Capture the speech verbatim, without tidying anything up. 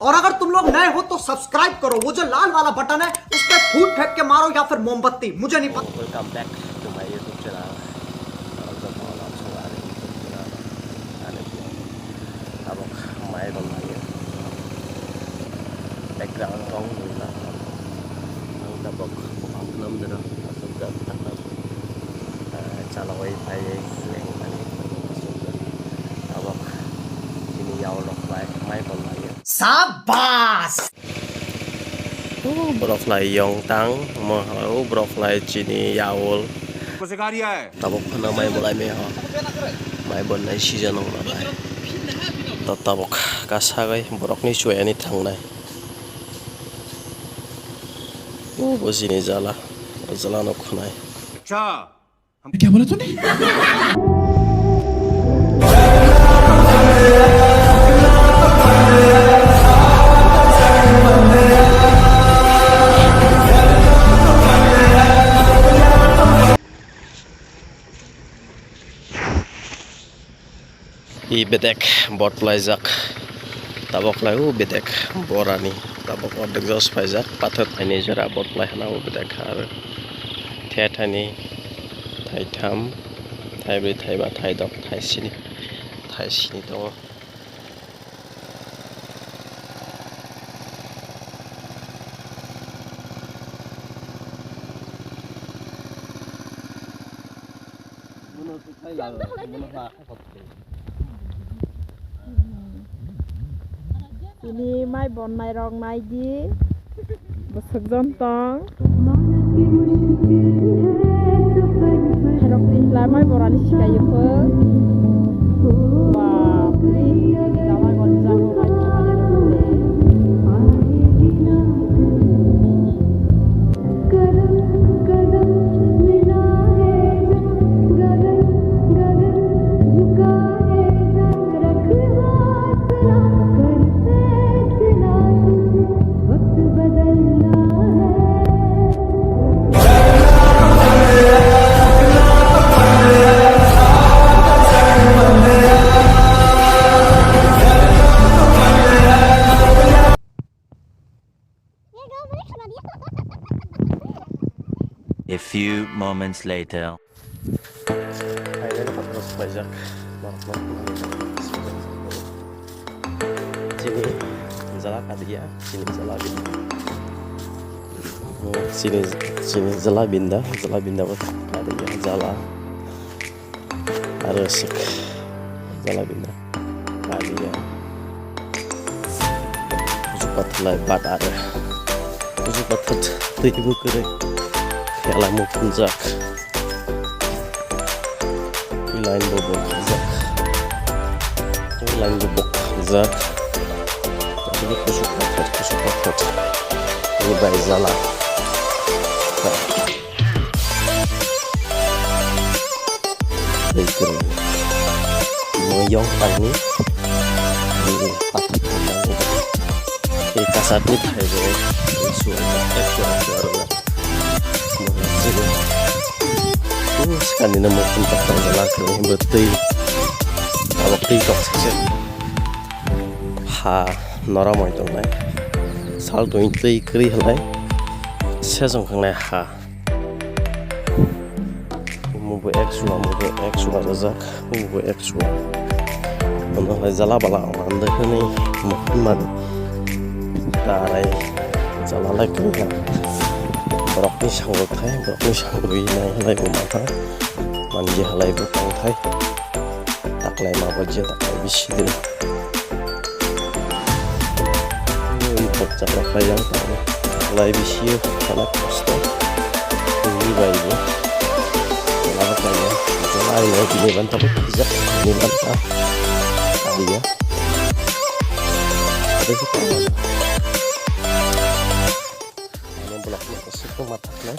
और अगर तुम लोग नए हो तो सब्सक्राइब करो, वो जो लाल वाला बटन है उस पे फूट फेंक के मारो या फिर मोमबत्ती, मुझे नहीं पता। Welcome back to my YouTube channel. Ang Jopon Lamsong ani YouTube channel. Ani tabok mai rok nai. Background rok nai. Ang tabok buphang phwnam deno aswk jak takna, ah, chalogwi phaiwi lengmani aswk jak. Tabok chini yaulrok bai mai bo nai. Sabas! O borok lai yong tang, mo o borok lai chini yaul. Tabok phano mai bolai me ho. Mai bonnai season wng nalai. To tabok kasagwi borokni chuwayani thangnai. O bo chini jala, o jala no khwnai. Acha. क्या बोला तूने? I bedek bot pwlaijak. Tabok lai o bedek borani. Tabok ordek jos paijak. Pathor thaini jora bot pwlai hana o bedek ar. Thai thaini, thaitham, thaibrwi, thaiba, thaidok, thaisini, thaisini tongo. Chini mai bonnai rok nai di, bwswk jon tong. Khairok twi lai mai borani sikai phw. Bapre, dala gonjak bo mai borani rok le. A few moments later. Finally, patros paijak. Chini jala kadiya, chini jala binda. Chini, chini jala binda, jala binda bo kadiya, jala. Aro sik jala binda. Kaliya. Kuchuk pathor lai bat aro. Kuchuk pathor twi bo kwrwi. Khela muk phunjak. Line bo bo khajak. Line bo bo khajak. Kuchuk pathor, kuchuk pathor. Ini bai jala. Tei kwrwng. Mo yong tangni. Tei kasatni thai bo. Tei suwai. Ek suwai suwai rwna. Mo sini. Mo skandina mo khum tak tang jala kwrwng himbo tei. Abo tei tok sese. Ha norom oi tongnai. Sal tong tei kwrwi halai. Sejong khangnai ha. Omo bo ek sua, omo bo ek sua rwjak, omo bo ek sua. Omo hai jala bala ang rwndwk hwnwi mukhunmani. Tarai jala lai kwrwngkha. Borokni sango khai, borokni sango wi nai halai bo maha. Manji halai bo tongthai. Taklai ma bo je taklai bisi de. Ui, bokchak rok khlai yang tang. Lai bisi khana kosto. Ui, bai bo. Lama khlai yang. Lai lai bini ban tabu kijak. Bini ban ta. Aliya. Ada kita. Ini blok ni kosto mata khlai.